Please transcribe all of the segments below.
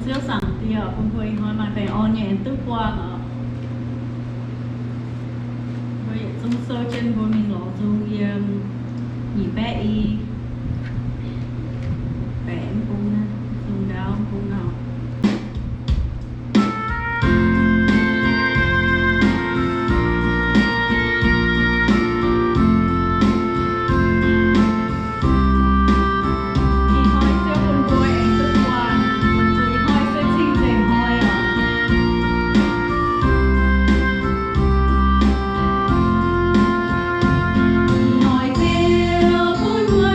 Ziouv Zaangc Diex bun mbuo ih hnoi maaih baengh orn nyei aengx duqv buangh oc. Mbuo yietc zungv sou jienv mbuo mingh lorz nzung yiem nyic baeqv i, baeqv mv bung, nzung ndaauv mv bung nor. Ih hnoi Ziouv bun mbuo aengx duqv buangh, weic zuqc ih hnoi se cing-nzengc hnoi oc. Ih hnoi Ziouv bun mbuo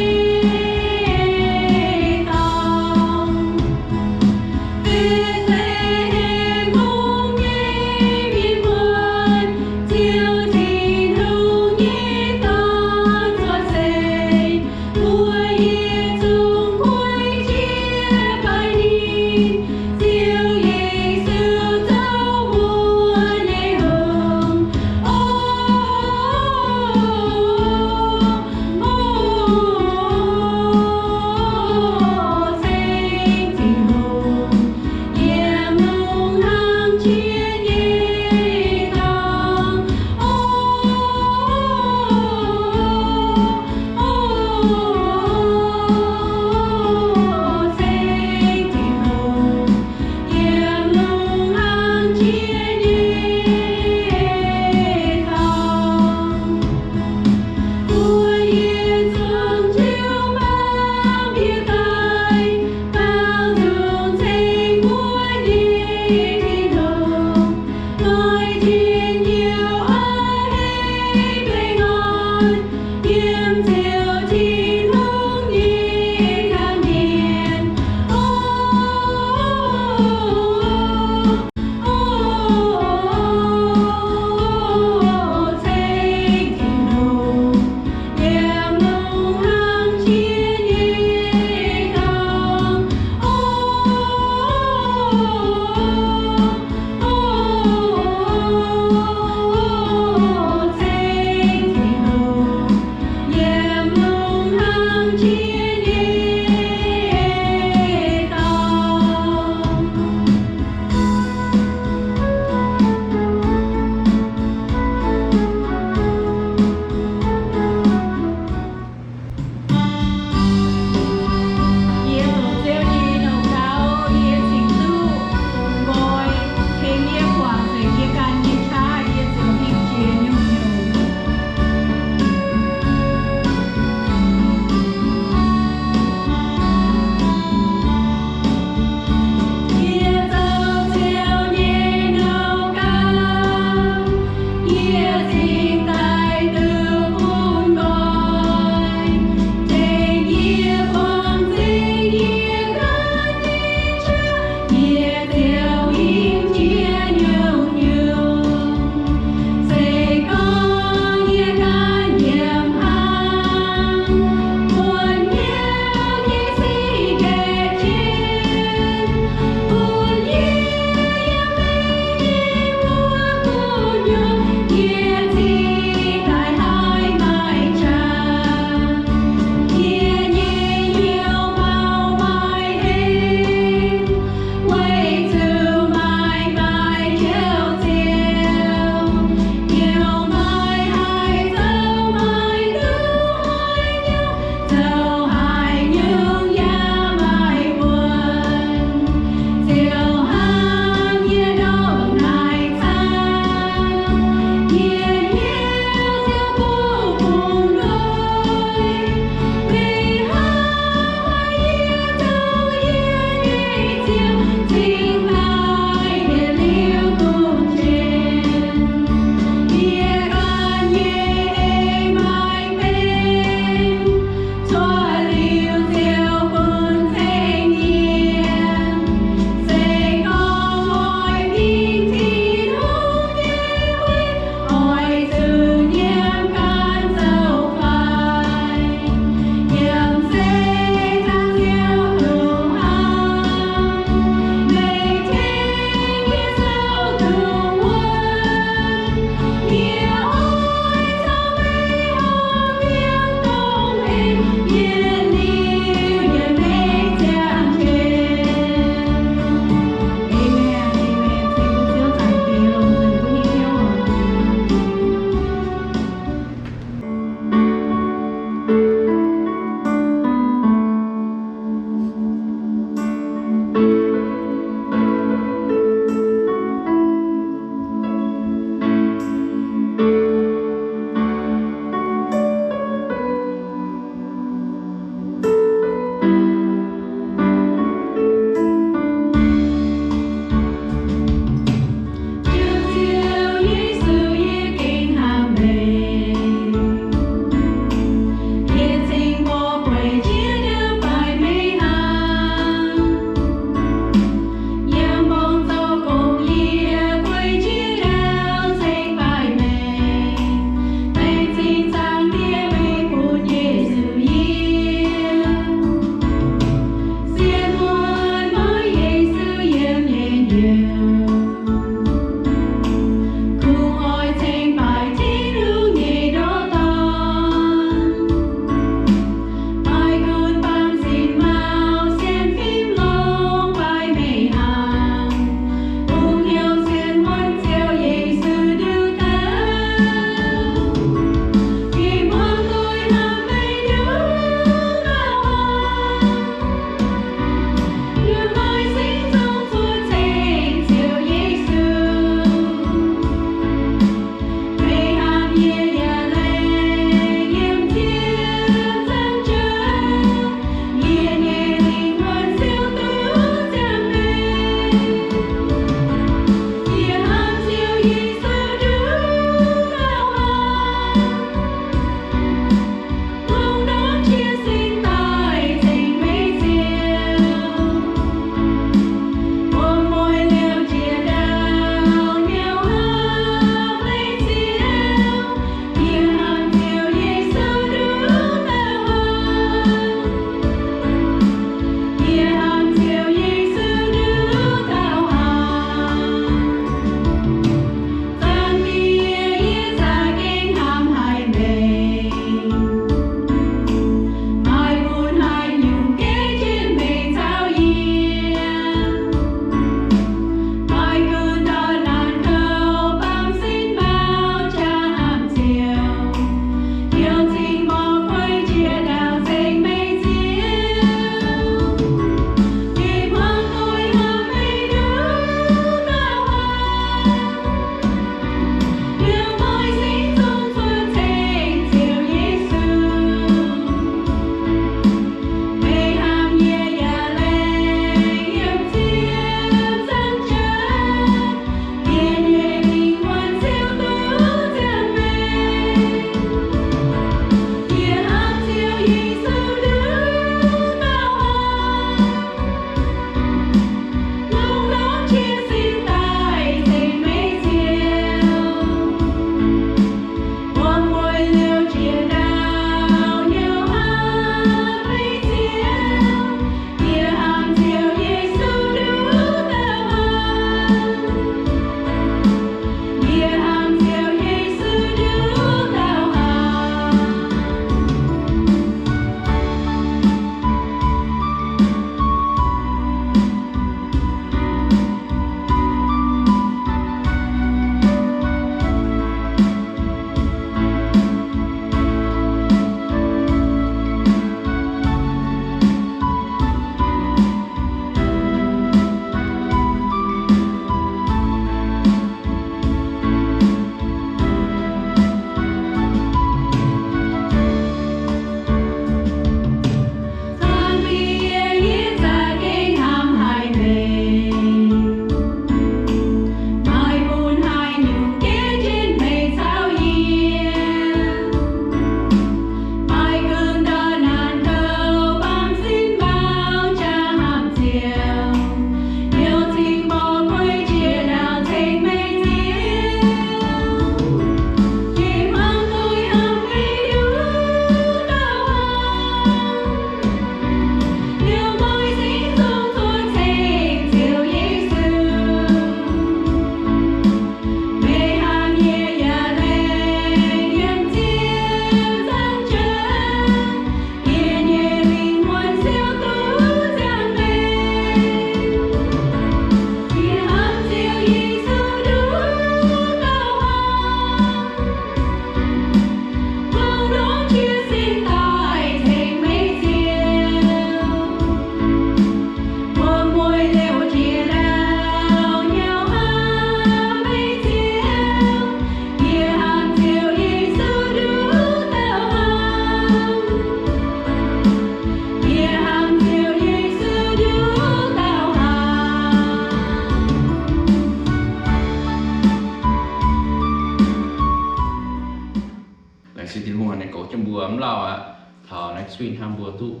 duqv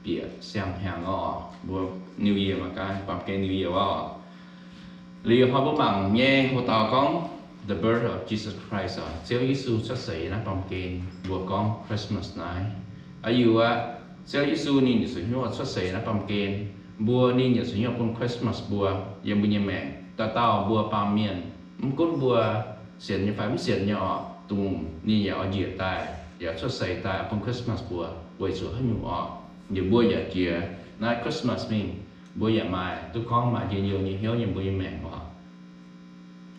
bieqc siang-hnyangx oc. Mbuo New Year mangc gaax, baamh gen New Year wuov oc. Liuz hnoi mbuo mangc nyei hoc dauh gorngv The Birth of Jesus Christ oc, Ziouv Yesu cuotv seix naaiv baamh gen mbuo gorngv Christmas naaiv. Aa, yie wuov, Ziouv Yesu ninh yietc zuqc hnyouv cuotv seix naaiv baamh gen mbuo, ninh yietc zuqc hnyouv bun Christmas mbuo yiem mbuo nyei maengc. Dauh dauh mbuo baamh mienh, mv gunv mbuo sienx nyei fai mv sienx nyei oc, dongh ninh yaac oix njiec daaih, yaac cuotv seix daaih bun Christmas mbuo weic zuqc haaix nyungc oc, yie mbuo yaac jiex naaiv Christmas mingh, mbuo yaac maaih duqv gorngv maaih njien-youh nyei hnyouv yiem mbuo nyei maengc oc.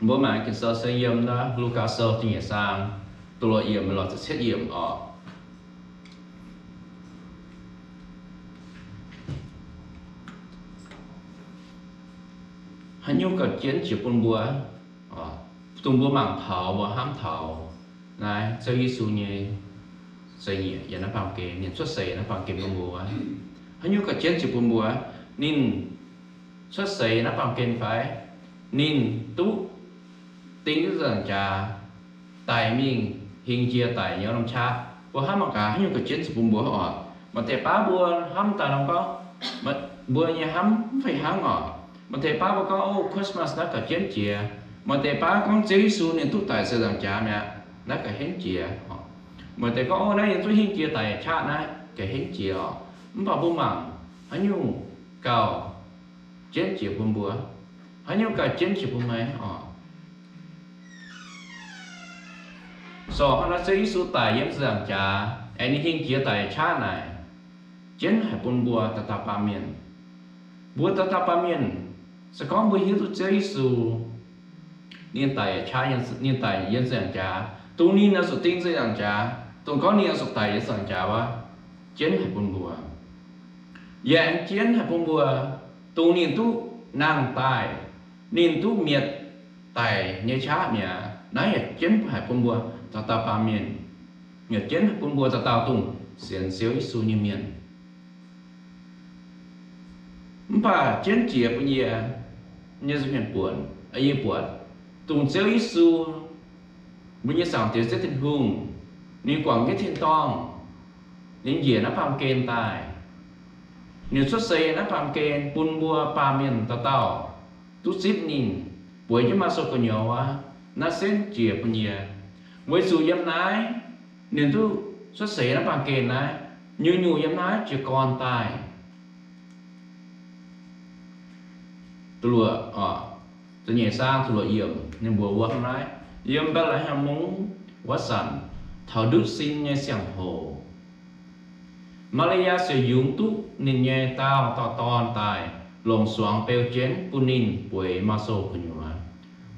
Mbuo mangc Ging-Sou se yiem naaiv Lugaa Sou da'nyeic zaang, da'luoqc yiemc lorz ziepc cietv yiemc oc. Haaix nyungc gauh jienv jiex bun mbuo, dongh mbuo mangc taux, mbuo hnamv taux naaiv Ziouv Yesu nyei za'nyiec yiem naaiv baamh gen, ninh cuotv seix naaiv baamh gen bun mbuo. Haaix nyungc gauh jienv jiex bun mbuo? Ninh cuotv seix naaiv baamh gen fai? Ninh duqv ding nzangc-jaax daic mingh, hingh jiex daic nyei norm qaqv. Mbuo hnamv mangc gaax haaix nyungc gauh jienv jiex bun mbuo oc. Maaih deix baav mbuo hnamv daaih norm gorngv, mbuo nyei hnamv mv fih hnangv oc. Maaih deix baav mbuo gorngv, o, Christmas naaiv gauh jienv jiex. Maaih deix baav gorngv Ziouv Yesu ninh duqv daic se nzangc-jaax mi'aqv, naaiv gauh henv jiex. Maaih deix gorngv, o, naaiv yie duqv hingh jiex daic qaqv naaiv gauh henv jiex oc. Mv baac mbuo mangc haaix nyungc gauh jienv jiex bun mbuo, haaix nyungc gauh jienv jiex bun meih oc. Sorc hnangv naaiv Ziouv Yesu daic yiem se nzangc-jaax, aengx ninh hingh jiex daic qaqv naaic, jienv haic bun mbuo dauh dauh baamh mienh. Mbuo dauh dauh baamh mienh, se gorngv mbuo hiuv duqv Ziouv Yesu, ninh daic qaqv, ninh daic yiem se nzangc-jaax, dongh ninh oix zuqc ding se nzangc-jaax, dongh gorngv ninh oix zuqc daic yiem se nzangc-jaax wuov, jienv haic bun mbuo. Yaac aengx jienv haic bun mbuo, dongh ninh duqv nangh daaih, ninh duqv mietc daic nyei qaqv mi'aqv, naaiv yaac jienv haic bun mbuo dauh dauh baamh mienh, yaac jienv haic bun mbuo dauh dauh dongh sienx Ziouv Yesu nyei mienh. Mv baac jienv jiex bun yie nyei nza'hmien buonc, yie buatc dongh Ziouv Yesu, mbuo nyei Zaangc Diex Ziouv Tin-Hungh, ninh guangc jienv tin-dorngh, ninh njiec naaiv baamh gen daaih. Ninh cuotv seix naaiv baamh gen bun mbuo baamh mienh dauh dauh duqv zipv ninh, bueix jienv maaih sou gu'nyuoz wuov, naaiv se jiex bun yie. Weic zuqc yiem naaiv, ninh duqv cuotv seix naaiv baamh gen naaiv, nyungc-nyungc yiem naaiv jiez gorn daaih. Da'luoqc, da'nyeic zaang da'luoqc yiemc ninh mbuox wuov hnangv naaiv, yiem Mbetc^le^hem Mungv wuov zanc, taux nduqv sin nyei ziangh hoc, Maa^li^yaa ziouc yungz duqv ninh nyei daauh dauh dorn daaih, longc suangx beu jienv bun ninh bueix maaih sou gu'nyuoz,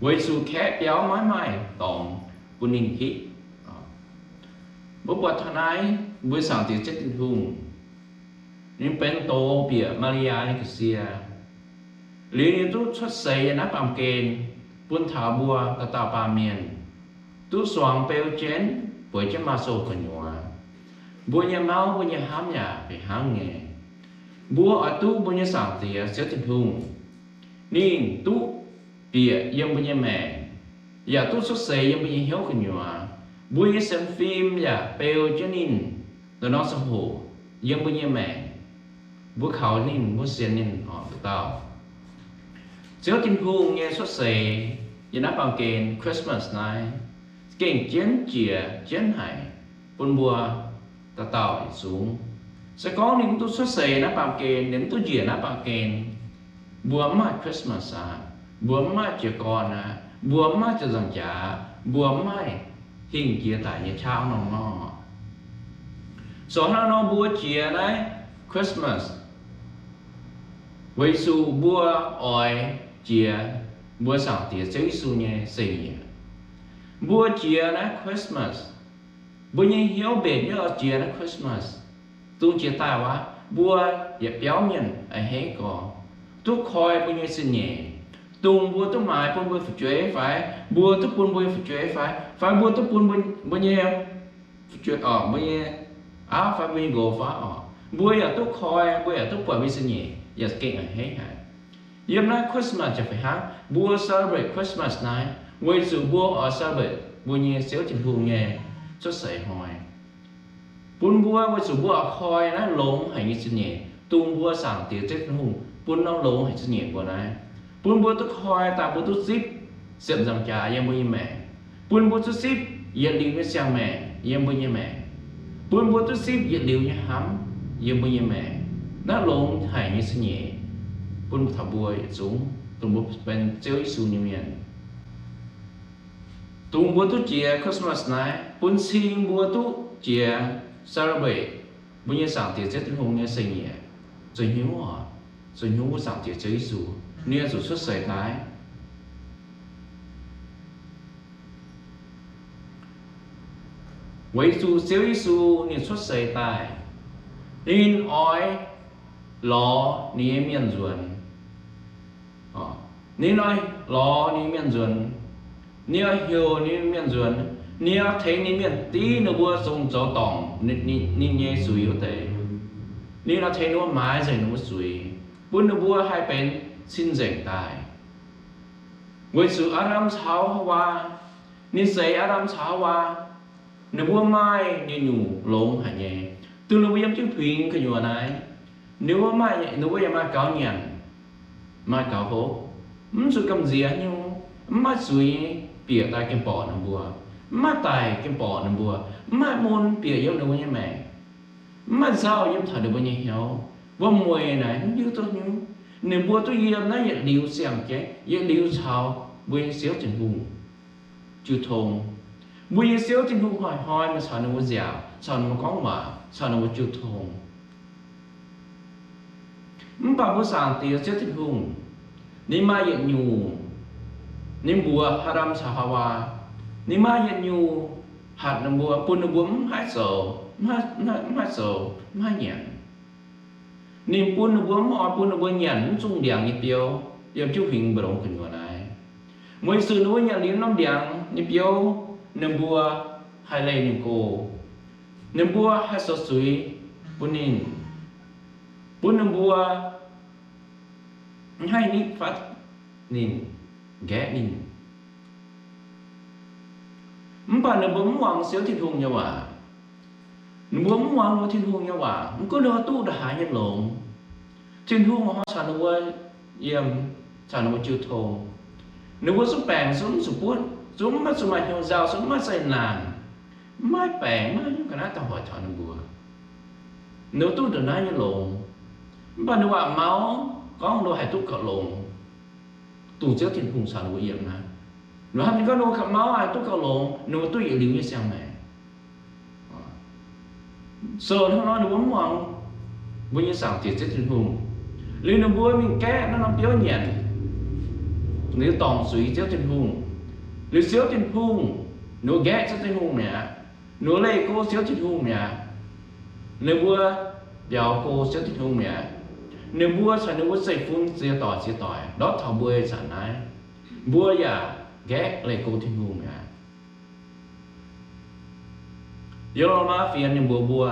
weic zuqc kaeqv biauv maiv maaih dorngx bun ninh hitv. Mbuo buatc taux naaiv mbuo Zaangc Diex Ziouv Tin-Hungh, ninh benx doz bieqc Maa^li^yaa nyei ga'sie. Liuz ninh duqv cuotv seix naaiv baamh gen bun taux mbuo dauh dauh baamh mienh, duqv suangx beu jienv bueix jienv maaih sou gu'nyuoz. Mbuo nyei mauv, mbuo nyei hnamv yaac fih hnangv nyei. Mbuo oix duqv mbuo nyei Zaangc Diex Ziouv Tin-Hungh, ninh duqv bieqc yiem mbuo nyei maengc, yaac duqv cuotv seix yiem mbuo nyei hnyouv gu'nyuoz. Mbuo nyei sienx fim yaac beu jienv ninh ndoh norm ziangh hoc yiem mbuo nyei maengc. Mbuo kaux ninh, mbuo sienx ninh oc dauh dauh. Ziouv Tin-Hungh nyei cuotv seix yiem naaiv baamh gen Christmas naaiv, gengh jienv jiex jienv haic bun mbuo dauh dauh yietc zungv. Se gorngv ninh mv duqv cuotv seix naaiv baamh gen, ninh mv duqv njiec naaiv baamh gen, mbuo mv maaih Christmas aqv, mbuo mv maaih jiez gorn aqv, mbuo mv maaih ziepc nzaangc jaax, mbuo mv maaih hingh jiex daic nyei qaqv norm nor. Zoux hnangv nor mbuo jiex naaiv Christmas weic zuqc mbuo oix jiex mbuo Zaangc Diex Ziouv Yesu nyei zingh nyeic. Mbuo jiex naaiv Christmas, mbuo nyei hnyouv mbenc jienv oix jiex naaiv Christmas, dongh jiex daaih waac mbuo yietc biauv mienh a'hneiv gorx duqv koi mbuo nyei zingh nyeic, dongh mbuo duqv maaiz bun mbuo fu'jueiv fai, mbuo duqv bun mbuo nyei fu'jueiv fai, fai mbuo duqv bun mbuo nyei fu'jueiv, mbuo nyei auv fai mbuo nyei nqox fai oc, mbuo yaac duqv koi, mbuo yaac duqv buatc mbuo nyei zingh nyeic, yaac gengh a'hneiv haic. Yiem naaiv Christmas jaax fih hnangv, mbuo celebrate Christmas naaiv weic zuqc mbuo oix celebrate mbuo nyei Ziouv Tin-Hungh nyei cuotv seix hnoi. Bun mbuo weic zuqc mbuo oix koi naaiv longx haic nyei zingh nyeic, dongh mbuo Zaangc Diex Ziouv Tin-Hungh bun norm longx haic zingh nyeic mbuo naaiv, bun mbuo duqv koi daaih, mbuo duqv zipv ziepc nzaangc jaax yiem mbuo nyei maengc, bun mbuo duqv zipv yietc liuz nyei ziangh maengc yiem mbuo nyei maengc, bun mbuo duqv zipv yietc liuz nyei hnamv yiem mbuo nyei maengc. Naaiv longx haic nyei zingh nyeic bun taux mbuo yietc zungv, dongh mbuo benx Ziouv Yesu nyei mienh. Dongh mbuo duqv jiex Christmas naaiv, bun cing mbuo duqv jiex celebrate mbuo nyei Zaangc Diex Ziouv Tin-Hungh nyei zingh nyeic, zuqc hnyouv oc, zuqc hnyouv mbuo Zaangc Diex Ziouv Yesu, ninh zuqc cuotv seix daaih. Weic zuqc Ziouv Yesu ninh cuotv seix daaih, ninh oix lorz ninh nyei mienh nzuonx. Ninh oix lorz ninh nyei mienh nzuonx. Ninh oix heuc ninh nyei mienh nzuonx. Ninh oix tengx ninh mienh div ninh mbuo zong zoux dorngc ninh nyei zuiz wuov deix. Ninh oix tengx ninh mbuo maaiz nzengc ninh mbuo zuiz, bun ninh mbuo haih benx cing-nzengc daaih. Weic zuqc Aa^ndam caux Haawaa, ninh zeix Aa^ndam caux Haawaa, ninh mbuo maaih nyungc-nyungc longx haic nyei. Dongh ninh mbuo yiem jienv huingx gu'nyuoz naaiv, ninh mbuo maaih, ninh mbuo yaac maaih gaux nyanc, maaih gaux hopv, mv zuqc gamh nziex nyungc, mv maaih zuiz bieqc daaih gengh borqc ninh mbuo, mv maaih daic gengh borqc ninh mbuo, mv maaih mun bieqc yiem ninh mbuo nyei maengc, mv maaih nzauh yiem taux ninh mbuo nyei hnyouv. Wuom-mueic naaic mv hiuv duqv hnyouv. Ninh mbuo duqv yiem naaiv yietc liuz ziangh jienv, yietc liuz caux mbuo nyei Ziouv Tin-Hungh jiu tong. Mbuo nyei Ziouv Tin-Hungh hnoi-hnoi maaih caux ninh mbuo nziaauc, caux ninh mbuo gorngv waac, caux ninh mbuo jiu tong. Mv baac mbuo Zaangc Diex Ziouv Tin-Hungh, ninh maaih yietc nyungc, ninh mbuox Aa^ndam caux Haawaa, ninh maaih yietc nyungc hatc ninh mbuo, bun ninh mbuo mv haih zoux, mv haih zoux, mv haih nyanc. Ninh bun ninh mbuo mv oix bun ninh mbuo nyanc mv zungh ndiangx nyei biouv yiem jienv huingx mbu'ndongx gu'nyuoz naaiv. Weic zuqc ninh mbuo nyanc liuz norm ndiangx nyei biouv, ninh mbuo haih leih ninh go, ninh mbuo haih zoux zuiz bun ninh, bun ninh mbuo mv haih nitv fatv ninh, nqaeqv ninh. Mv baac ninh mbuo mv muangx Ziouv Tin-Hungh nyei waac. Ninh mbuo mv muangx ninh mbuo Tin-Hungh nyei waac, mv gunv ninh mbuo duqv ndongc haaix nyei longx, Tin-Hungh hnangv caux ninh mbuo yiem, caux ninh mbuo jiu tong. Ninh mbuo zungv baengc zungv mv zuqc butv, zungv mv maaih zuqc maaih hnyouv nzauh, zungv mv maaih zeqc naanc, mv maaih baengc, mv maaih hnyouv ga'naaiv daaih hoic taux ninh mbuo. Ninh mbuo duqv ndongc naaiv nyei longx. Mv baac ninh waac mauv gorngv ninh mbuo haih duqv gauh longx, dongh Ziouv Tin-Hungh caux ninh mbuo yiem naaiv. Ninh mbuo hnamv ninh gorngv ninh mbuo gauh mauv haih duqv gauh longx, ninh mbuo duqv yietc liuz nyei ziangh maengc. So hnangv nor ninh mbuo mv muangx mbuo nyei Zaangc Diex Ziouv Tin-Hungh. Liuz ninh mbuo mingh gaeqv naaiv norm biouv nyanc, liuz dorngc zuiz Ziouv Tin-Hungh. Liuz Ziouv Tin-Hungh, ninh mbuo nqaeqv Ziouv Tin-Hungh mi'aqv. Ninh mbuo leih go Ziouv Tin-Hungh mi'aqv. Ninh mbuo biaux go Ziouv Tin-Hungh mi'aqv. Ninh mbuo caux ninh mbuo zeiv-fun ziex doic ziex doic ndortv taux mbuo ih zanc naaiv, mbuo yaac nqaeqv leih go Tin-Hungh mi'aqv. Yiem Lomaa fienx ninh mbuox mbuo,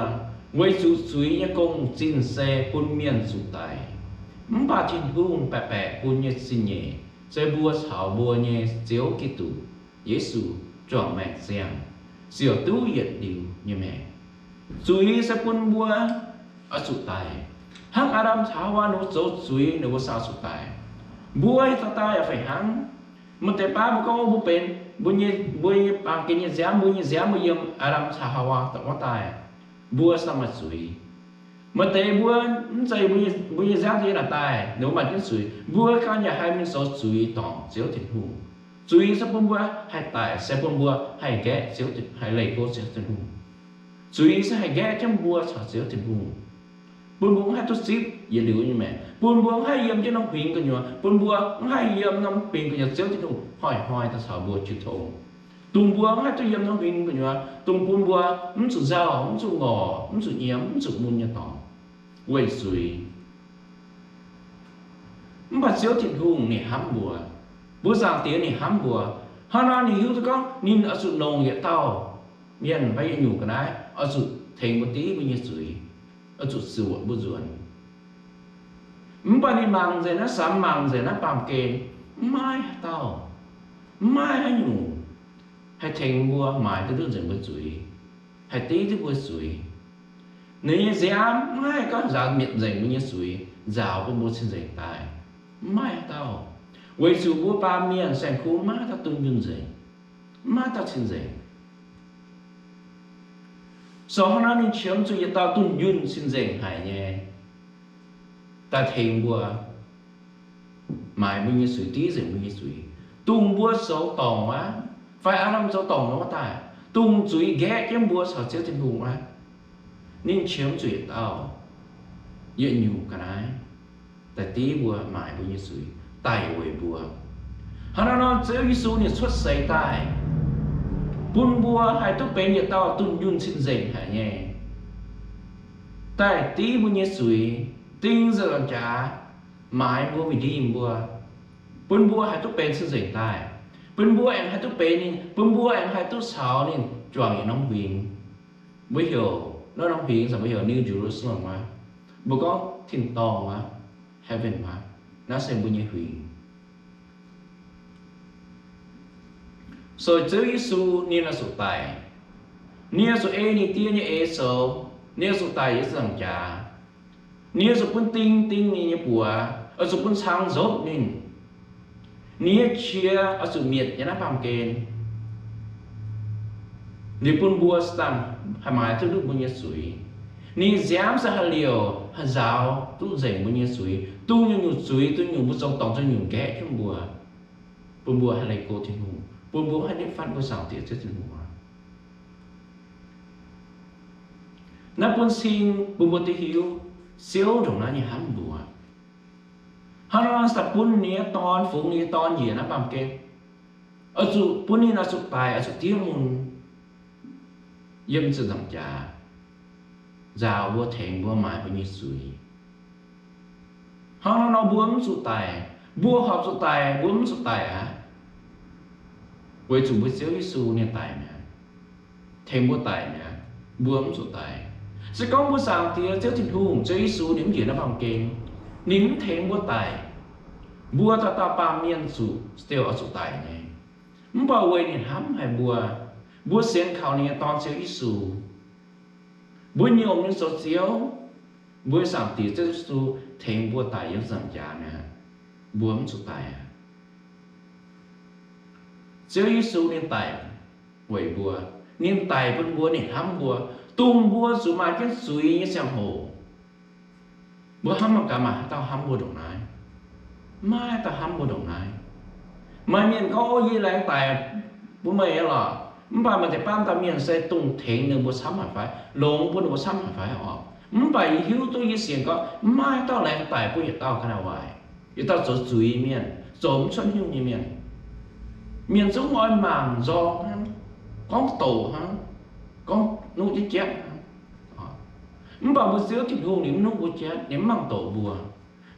weic zuqc zuiz nyei gong-zinh se bun mienh zuqc daic. Mv baac Tin-Hungh baeqc baeqc bun nyei zingh nyeic se mbuo caux mbuo nyei Ziouv Giduc Yesu juangc maengc ziangh, ziouc duqv yietc liuz nyei maengc. Zuiz se bun mbuo oix zuqc daic. Hnangv Aa^ndam caux Haawaa ninh mbuo zoux zuiz, ninh mbuo saau zuqc daic. Mbuo ih zanc daaih yaac fih hnangv. Maaih deix baav mbuo gorngv mbuo benx, mbuo nyei, mbuo nyei baamh gen nyei nziaamv, mbuo nyei nziaamv mbuo yiem Aa^ndam caux Haawaa wuov daaih. Mbuo se maaih zuiz. Maaih deix mbuo mv zeiz mbuo nyei, mbuo nyei nziaamv yiem naaic daaih, ninh mbuo maaih jienv zuiz. Mbuo ganh yaac haih mingh zoux zuiz dorngc Ziouv Tin-Hungh. Zuiz se bun mbuo haih daic, se bun mbuo haih nqaeqv Ziouv, haih leih go Ziouv Tin-Hungh. Zuiz se haih nqaeqv jienv mbuo caux Ziouv Tin-Hungh, bun mbuo mv haih duqv zipv yietc liuz nyei maengc, bun mbuo mv haih yiem jienv norm huingx gu'nyuoz, bun mbuo mv haih yiem norm huingx gu'nyuoz Ziouv Tin-Hungh hnoi-hnoi daaih caux mbuo jiu tong. Dongh mbuo mv haih duqv yiem norm huingx gu'nyuoz, dongh bun mbuo mv zuqc nzauh, mv zuqc ngorc, mv zuqc nyiemz, mv zuqc mun nyei dorngx, weic zuiz. Mv baac Ziouv Tin-Hungh ninh hnamv mbuo. Mbuo Zaangc Diex ninh hnamv mbuo. Hnangv nor ninh hiuv duqv gorngv ninh oix zuqc longc yietc dauh mienh fai yietc nyungc ga'naaiv oix zuqc tengx mbuo div mbuo nyei zuiz, oix zuqc zuoqc mbuo nzuonx. Mv baac ninh mangc nzengc naaiv, samx mangc nzengc naaiv baamh gen, mv maaih haaix dauh, mv maaih haaix nyungc haih tengx mbuo maaiz duqv nzengc mbuo zuiz, haih div duqv mbuo zuiz. Ninh nyei nziaamv maiv haih gorngv nzaaux mietc nzengc mbuo nyei zuiz, nzaaux bun mbuo cing-nzengc daaih. Maiv maaih haaix dauh. Weic zuqc mbuo baamh mienh saeng-kuv maiv maaih haaix dauh dunh yunh nzengc. Maiv maaih haaix dauh cing-nzengc. So hnangv naaiv ninh qiemx zuqc yietc dauh dunh yunh cing-nzengc haic nyei daaih tengx mbuo, maaiz mbuo nyei zuiz, div nzengc mbuo nyei zuiz, dongh mbuo zoux dorngc aqv, fai Aa^ndam zoux dorngc nor wuov daaih, dongh zuiz nqaeqv jienv mbuo caux Ziouv Tin-Hungh aqv. Ninh qiemx zuqc yietc dauh, yietc nyungc ga'naaiv daaih div mbuo, maaiz mbuo nyei zuiz, daic weic mbuo. Hnangv naaiv nor Ziouv Yesu ninh cuotv seix daaih, bun mbuo haih duqv benx yietc dauh dunh yunh cing-nzengc haic nyei, daaih div mbuo nyei zuiz, ding nzengc la'jaax, maaiz mbuo, redeem mbuo, bun mbuo haih duqv benx cing-nzengc daaih, bun mbuo aengx haih duqv benx ninh, bun mbuo aengx haih duqv caux ninh juangc yietc norm huingx. Mbuo heuc norm huingx, mbuo heuc New Jerusalem aqv. Mbuo gorngv tin-dorngh aqv, heaven aqv. Naaiv se mbuo nyei huingx. So Ziouv Yesu ninh oix zuqc daic. Ninh oix zuqc ei ninh Die nyei eix zoux. Ninh oix zuqc daic yiem ziepc nzaangc jaax. Ninh oix zuqc bun ding ding ninh nyei buoz, oix zuqc bun cang nzopv ninh. Ninh nyei qiex oix zuqc mietc yiem naaiv baamh gen. Liuz bun mbuo cingx daaih haih maaiz duqv mbuo nyei zuiz. Ninh nziaamv se haih liouc, haih nzaaux duqv nzengc mbuo nyei zuiz. Dongh nyungc-nyungc zuiz, dongh nyungc mbuo zoux dorngc, dongh nyungc nqaeqv jienv mbuo, bun mbuo haih leih go Tin-Hungh, bun mbuo haih nitv fatv mbuo Zaangc Diex Ziouv Tin-Hungh aqv. Naaiv bun cing bun mbuo duqv hiuv Ziouv ndongc naaiv nyei hnamv mbuo. Hnangv nor daaih bun ninh nyei Dorn, fungx ninh nyei Dorn njiec naaiv baamh gen, oix zuqc bun ninh oix zuqc daic, oix zuqc diev mun yiem ziepc nzaangc jaax, nzaaux mbuo, tengx mbuo, maaiz mbuo nyei zuiz. Hnangv nor mbuo mv zuqc daic. Mbuo horpc zuqc daic, mbuo mv zuqc daic aqv. Weic zuqc mbuo Ziouv Yesu ninh daic mi'aqv, tengx mbuo daic mi'aqv. Mbuo mv zuqc daic. Se gorngv mbuo Zaangc Diex Ziouv Tin-Hungh, Ziouv Yesu ninh mv njiec naaiv baamh gen, ninh mv tengx mbuo daic, mbuo dauh dauh baamh mienh zuqc, still oix zuqc daic nyei. Mv baac weic ninh hnamv haic mbuo, mbuo sienx kaux ninh nyei Dorn Ziouv Yesu, mbuo nyomc ninh zoux Ziouv, mbuo Zaangc Diex Ziouv Yesu tengx mbuo daic yiem ziepc nzaangc jaax mi'aqv. Mbuo mv zuqc daic aqv. Ziouv Yesu ninh daic weic mbuo. Ninh daic bun mbuo, ninh hnamv mbuo, dongh mbuo zuqc maaih jienv zuiz nyei ziangh hoc. Mbuo hnamv mangc gaax, maaih haaix dauh hnamv mbuo ndongc naaiv? Maiv maaih dauh hnamv mbuo ndongc naaiv. Maaih mienh gorngv, O, yie laengz daic bun meih lorqc. Mv baac maaih deix baamh dauh mienh se dongh tengx ninh mbuo camv haic fai, longx bun ninh mbuo camv haic fai orqc. Mv baac yie hiuv duqv, yie sienx gorngv maiv maaih dauh laengz daic bun yietc dauh ga'naaiv waaic, yietc dauh zoux zuiz mienh, zoux mv cuotv hnyouv nyei mienh. Mienh zungv oix mangc nzorng hnangv, gorngv doqc hnangv, gorngv nuqv jienv jatv hnangv. Mv baac mbuo Ziouv Tin-Hungh ninh mv nuqv mbuo jatv, ninh mv mangc doqc mbuo.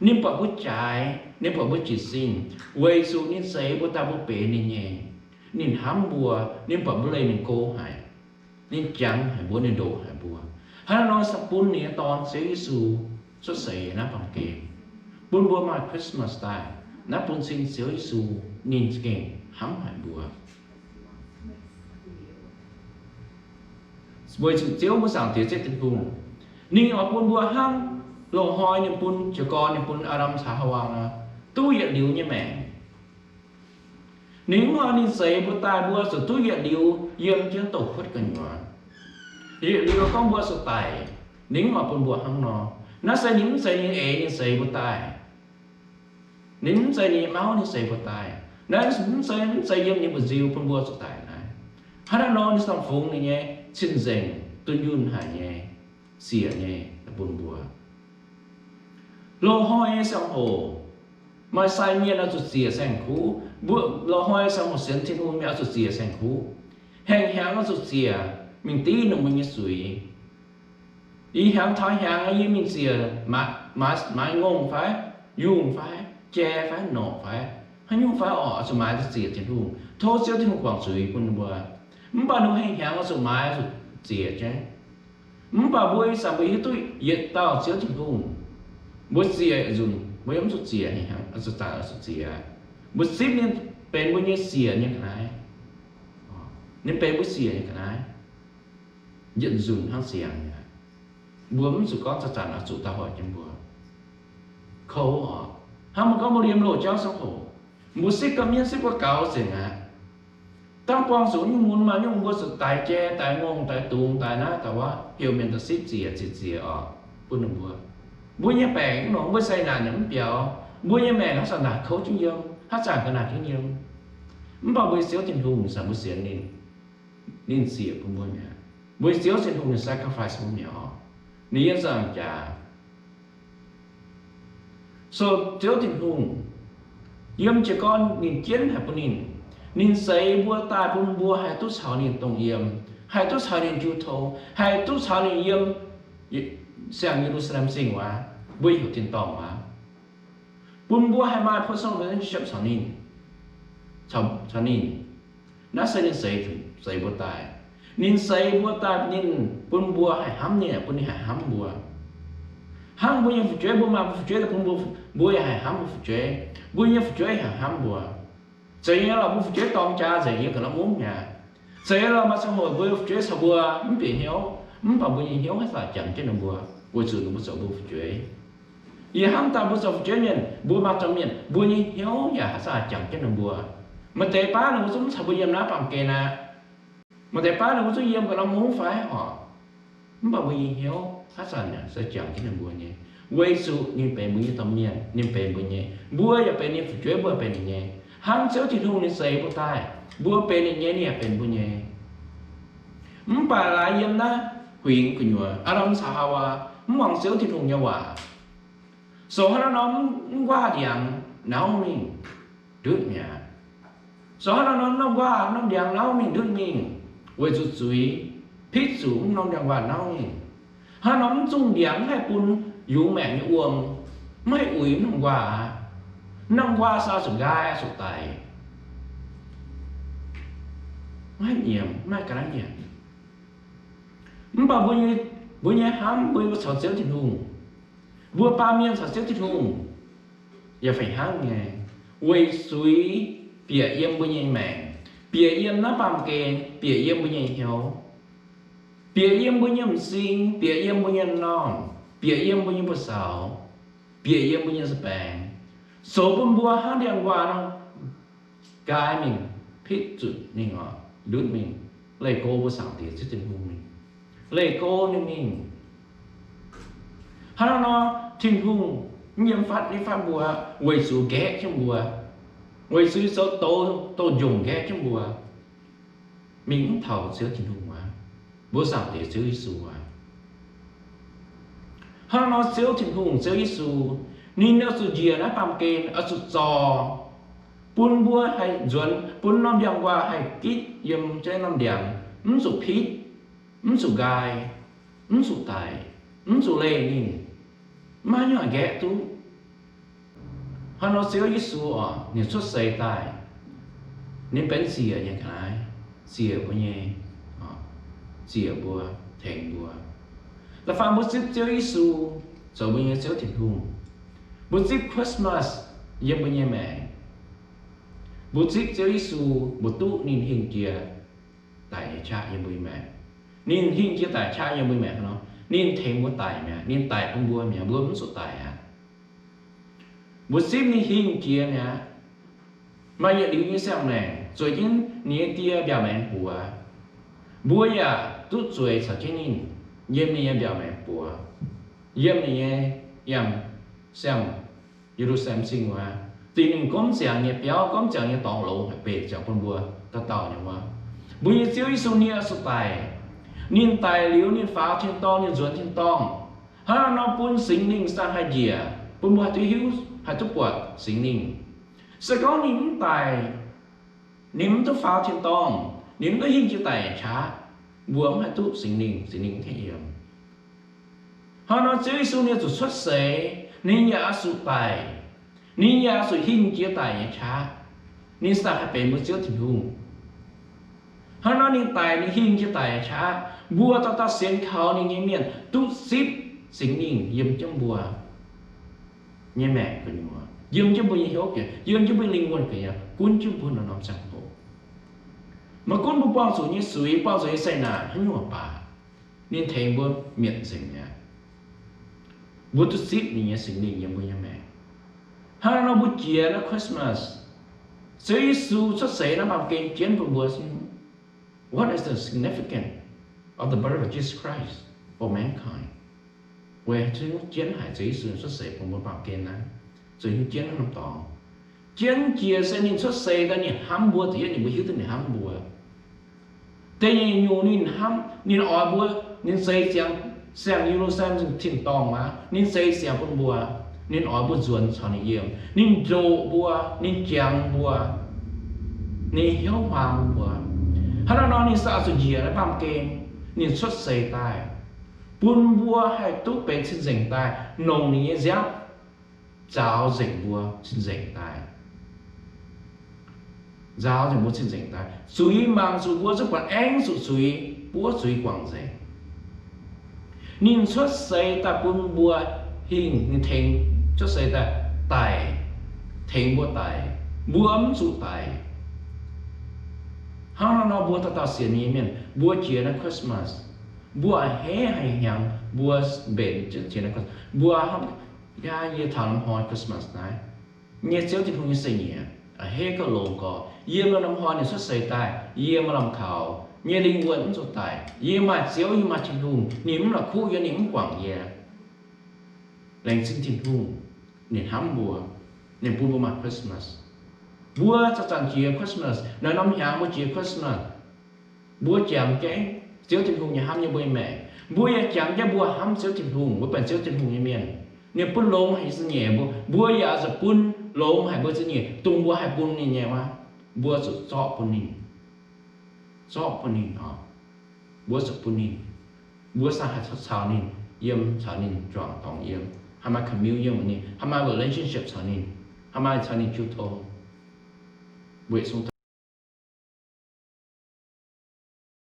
Ninh buatc mbuo jaaix, ninh buatc mbuo jiez sin, weic zuqc ninh zeix mbuo daaih mbuo benx ninh nyei. Ninh hnamv mbuo, ninh buatc mbuo leih ninh go haic, ninh jangx haic mbuo, ninh ndoqc haic mbuo. Hnangv nor se bun ninh nyei Dorn Ziouv Yesu cuotv seix naaiv baamh gen, bun mbuo maaih Christmas daaih. Naaiv bun cing Ziouv Yesu ninh za'gengh hnamv haic mbuo. Weic zuqc Ziouv mbuo Zaangc Diex Ziouv Tin-Hungh, ninh oix bun mbuo hnangv loz-hnoi ninh bun jiez gorn, ninh bun Aa^ndam caux Haawaa nor, duqv yietc liuz nyei maengc. Ninh mv oix ninh zeix mbuo daaih mbuo zuqc duqv yietc liuz yiem jienv douz-kuotv gu'nyuoz. Yietc liuz gorngv mbuo zuqc daic, ninh mv oix bun mbuo hnangv nor. Naaiv se ninh mv zeiz ninh eix ninh zeix mbuo daaih. Ninh mv zeiz ninh nyei mauv ninh zeix mbuo daaih. Naaiv mv zeiz, mv zeiz yiem ninh mbu'nziu bun mbuo zuqc daic naaiv. Hnangv naaiv nor ninh zungv fungx ninh nyei cing-nzengc dunh yunh haic nyei, ziec nyei bun mbuo. Loz-hnoi nyei ziangh hoc, maaih sai mienh oix zuqc ziec saeng-kuv. Mbuo loz-hnoi ziangh hoc sienx Tin-Hungh mienh oix zuqc ziec saeng-kuv. Hengx hnyangx oix zuqc ziec mingh div ninh mbuo nyei zuiz. Ih hnyangx taux hnyangx yie mingh ziec maaiz, maaiz, maaiz ngongh fai, yungh fai, jai fai, norqc fai, haaix nyungc fai orqc, oix zuqc maaiz zuqc ziec Tin-Hungh, tov Ziouv Tin-Hungh guangc zuiz bun ninh mbuo. Mv baac ninh hengx hnyangx oix zuqc maaiz oix zuqc ziec jienv. Mv baac mbuo ih zanc mbuo hiuv duqv yietc dauh Ziouv Tin-Hungh, mbuo ziec nzunc, mbuo yaac mv zuqc ziec hengx hnyangx, oix zuqc daic oix zuqc ziec. Mbuo zipv ninh benx mbuo nyei ziec nyei ga'naaiv. Ninh benx mbuo ziec nyei ga'naaiv yietc nzunc hnangv ziangx mi'aqv. Mbuo mv zuqc gorngv zanc-zanc oix zuqc daaih hoic jienv mbuo. Kouv oc. Hnangv mbuo gorngv mbuo liemh loz jauv ziangh hoc, mbuo sipv gau mienv, sipv gau gaux nzengc aqv. Dangh buangh zuqc nyungc mun maaih nyungc, mbuo zuqc daix jai, daix ngongh, daix dungz, daix naaiv daix wuov, heuc mienh daaih sipv ziex, ziex ziex oc, bun ninh mbuo. Mbuo nyei baengc mv longx, mbuo seix naanc nyei mv biaux, mbuo nyei maengc haaix zanc naaic kouv jienv yiem, haaix zanc ga'naaiv jienv yiem. Mv baac mbuo nyei Ziouv Tin-Hungh, ih zanc mbuo sienx ninh, ninh zieqc bun mbuo mi'aqv. Mbuo nyei Ziouv Tin-Hungh ninh sacrifice bun mbuo mi'aqv oc. Ninh yiem ziepc nzaangc jaax. So Ziouv Tin-Hungh, yiem jiez gorn ninh jienv haic bun ninh. Ninh zeix mbuo daaih bun mbuo haih duqv caux ninh dongh yiem, haih duqv caux ninh jiu tong, haih duqv caux ninh yiem siang-Ye^lu^saa^lem Singx waac, mbuo heuc tin-dorngh waac, bun mbuo haih maaih personal relationship caux ninh, caux ninh. Naaiv se ninh zeix, zeix mbuo daaih. Ninh zeix mbuo daaih, ninh bun mbuo haih hnamv ninh, bun ninh haih hnamv mbuo. Hnangv mbuo nyei fu'jueiv, mbuo maaih mbuo fu'jueiv daaih bun mbuo, mbuo yaac haih hnamv mbuo fu'jueiv. Mbuo nyei fu'jueiv haih hnamv mbuo. Zeiz nyei lorqc, mbuo fu'jueiv dorng jaa nzengc yiem ga'naaiv mungv mi'aqv. Zeiz nyei lorqc, maaih ziangh hoc mbuo fu'jueiv caux mbuo mv bieqc hnyouv, mv baac mbuo nyei hnyouv haaix zanc jangx jienv ninh mbuo, weic zuqc ninh mbuo zoux mbuo fu'jueiv. Yie hnamv daaih mbuo zoux fu'jueiv mienh, mbuo maaih domh mienh, mbuo nyei hnyouv yaac haaix zanc jangx jienv ninh mbuo. Maaih deix baav ninh mbuo zungv mv caux mbuo yiem naaiv baamh gen aqv. Maaih deix baav ninh mbuo zungv yiem ga'naaiv mungv fai horc. Mv baac mbuo nyei hnyouv haaix zanc yaac se jangx jienv ninh mbuo nyei, weic zuqc ninh benx mbuo nyei domh mienh, ninh benx mbuo nyei. Mbuo yaac benx ninh fu'jueiv, mbuo benx ninh nyei. Hnangv Ziouv Tin-Hungh ninh zeix mbuo daaih, mbuo benx ninh nyei, ninh yaac benx mbuo nyei. Mv baac laaix yiem naaiv huingx gu'nyuoz, Aa^ndam caux Haawaa mv muangx Ziouv Tin-Hungh nyei waac, zoux haaix norm norm mv nquaah ndiangx nauv mingh ndutv mi'aqv. Zoux haaix norm norm mv nquaah norm ndiangx nauv mingh ndutv mingh, weic zuqc zuiz pitv zuqc mv norm ndiangx-nquaah nauv mingh. Haaix norm mv zungh ndiangx mv haih bun yungz maengc nyei wuom, mv haih uix mv norm nquaah aqv. Mv norm nquaah se oix zuqc nqaai, oix zuqc daic. Mv haih nyiemc, mv haih ga'naaiv nyiemc. Mv baac mbuo nyei, mbuo nyei hnamv, mbuo caux Ziouv Tin-Hungh, mbuo baamh mienh caux Ziouv Tin-Hungh yaac fih hnangv nyei, weic zuiz bieqc yiem mbuo nyei maengc, bieqc yiem naaiv baamh gen, bieqc yiem mbuo nyei hnyouv, bieqc yiem mbuo nyei m'zing, bieqc yiem mbuo nyei m'normh, bieqc yiem mbuo nyei buoz-zaux, bieqc yiem mbuo nyei nza-baengx, zoux bun mbuo hnangv ndiangx-nquaah nqaai mingh, pitv zuqc mingh oc, ndutv mingh, leih go mbuo Zaangc Diex Ziouv Tin-Hungh mingh, leih go ninh mingh. Hnangv naaiv nor, Tin-Hungh mv yiem fatv nitv fatv mbuo, weic zuqc nqaeqv jienv mbuo, weic zuqc zoux douz, douz-njongc nqaeqv jienv mbuo, mingh mv taux Ziouv Tin-Hungh aqv, mbuo Zaangc Diex Ziouv Yesu aqv. Hnangv nor Ziouv Tin-Hungh, Ziouv Yesu, ninh oix zuqc njiec naaiv baamh gen, oix zuqc zorc, bun mbuo haih nzuonx, bun norm ndiangx-nquaah haih gitv yiem jienv norm ndiangx, mv zuqc pitv, mv zuqc nqaai, mv zuqc daic, mv zuqc leih ninh, maiv haaix nyungc haih nqaeqv duqv. Hnangv nor Ziouv Yesu oc, ninh cuotv seix daaih, ninh benx ziec nyei ga'naaiv, ziec mbuo nyei, ziec mbuo, tengx mbuo. Da'faanh mbuo zipv Ziouv Yesu zoux mbuo nyei Ziouv Tin-Hungh, mbuo zipv Christmas yiem mbuo nyei maengc, mbuo zipv Ziouv Yesu, mbuo duqv ninh hingh jiex daic nyei qaqv yiem mbuo nyei maengc. Ninh hingh jiex daic qaqv yiem mbuo nyei maengc nor, ninh tengx mbuo daic mi'aqv, ninh daic bun mbuo mi'aqv, mbuo mv zuqc daic aqv. Mbuo zipv ninh hingh jiex mi'aqv, maaih yietc liuz nyei siang-maengc zueiz jienv ninh nyei Die mbiaauc maengx buoz. Mbuo yaac duqv zueiz caux jienv ninh yiem ninh nyei mbiaauc maengx buoz, yiem ninh nyei yangh siang-Ye^lu^saa^lem Singx wuov, dingc ninh gomv ziangx nyei biauv, gomv ziangx nyei dorngx longx haih beic ziangx bun mbuo dauh dauh nyei wuov. Mbuo nyei Ziouv Yesu nie oix zuqc daic. Ninh daic liuz, ninh faaux tin-dorngh, ninh nzuonx tin-dorngh. Hnangv naaiv nor bun Singx Lingh daaih haih njiec, bun mbuo haih duqv hiuv, haih duqv buatc Singx Lingh. Se gorngv ninh mv daic, ninh mv duqv faaux tin-dorngh, ninh mv duqv hingh jiex daic nyei qaqv, mbuo mv haih duqv Singx Lingh, Singx Lingh mv haih yiem. Hnangv nor Ziouv Yesu ninh zuqc cuotv seix, ninh yaac oix zuqc daic, ninh yaac oix zuqc hingh jiex daic nyei qaqv, ninh daaih haih benx mbuo Ziouv Tin-Hungh. Hnangv nor ninh daic, ninh hingh jiex daic nyei qaqv, mbuo dauh dauh sienx kaux ninh nyei mienh duqv zipv Singx Lingh yiem jienv mbuo nyei maengc gu'nyuoz, yiem jienv mbuo nyei hnyouv gu'nyuoz, yiem jienv mbuo nyei lingh wuonh gu'nyuoz, gunv jienv mbuo norm-norm ziangh hoc. Maiv gunv mbuo buangh zuqc nyei suiz, buangh zuqc nyei zeqc naanc haaix nyungc baac, ninh tengx mbuo mietc nzengc mi'aqv. Mbuo duqv zipv ninh nyei Singx Lingh yiem mbuo nyei maengc. Hnangv naaiv nor mbuo jiex naaiv Christmas, Ziouv Yesu cuotv seix naaiv baamh gen jienv bun mbuo. What is the significance of the birth of Jesus Christ for mankind? Weic zuqc jienv haic Ziouv Yesu cuotv seix bun mbuo baamh gen naaiv, zuqc hiuv jienv norm dorngx. Jienv jiex se ninh cuotv seix daaih ninh hnamv mbuo, zuqc yietv ninh mbuo hiuv duqv ninh hnamv mbuo. Da'nyeic nyungc ninh hnamv, ninh oix mbuo, ninh zeix ziangx saeng-Ye^lu^saa^lem tin-dorngh aqv. Ninh zeix ziangx bun mbuo. Ninh oix mbuo nzuonx caux ninh yiem. Ninh ndoqc mbuo, ninh jangx mbuo, ninh hnyouv huaang mbuo. Hnangv naaiv nor ninh se oix zuqc njiec naaiv baamh gen, ninh cuotv seix daaih, bun mbuo haih duqv benx cing-nzengc daaih, longc ninh nyei nziaamv nzaaux nzengc mbuo cing-nzengc daaih. Nzaaux nzengc mbuo cing-nzengc daaih. Zuiz mangc zuqc mbuo zungv buatc aengv zuqc zuiz, buov zuiz guangc nzengc. Ninh cuotv seix daaih bun mbuo hingh, ninh tengx, cuotv seix daaih daic, tengx mbuo daic. Mbuo mv zuqc daic. Hnangv naaiv nor mbuo dauh dauh sienx ninh nyei mienh, mbuo jiex naaiv Christmas, mbuo a'hneiv haic hnyangx mbuo mbenc jiex naaiv Christmas. Mbuo hnamv, yie taux norm hnoi Christmas naaiv, nyei Ziouv Tin-Hungh nyei seix-nyieqc a'hneiv gauh longx gorx. Yiem naaiv norm hnoi ninh cuotv seix daaih, yie maaih lamh kaux, nyei lingh wuonh mv zuqc daic. Yie maaih Ziouv, yie maaih Tin-Hungh, ninh mv la'kuqv yie, ninh mv guangc yie. Laengz zingh Tin-Hungh, ninh hnamv mbuo, ninh bun mbuo maaih Christmas. Mbuo zanc-zanc jiex Christmas, naaiv norm hnyangx mbuo jiex Christmas. Mbuo jangx jienv Ziouv Tin-Hungh nyei hnamv nyei mbuo nyei maengc. Mbuo yaac jangx jienv mbuo hnamv Ziouv Tin-Hungh, mbuo benx Ziouv Tin-Hungh nyei mienh. Ninh bun longx haic nyei za'nyeic mbuo, mbuo yaac oix zuqc bun longx haic mbuo za'nyeic, dongh mbuo haih bun ninh nyei wuov, mbuo zuqc zorqv bun ninh. Zorqv bun ninh oc. Mbuo zuqc bun ninh. Mbuo sa haih caux ninh yiem, caux ninh juangc dorngx yiem, haih maaih commune yiem ninh, haih maaih relationship caux ninh, haih maaih caux ninh jiu tong. Weic zuqc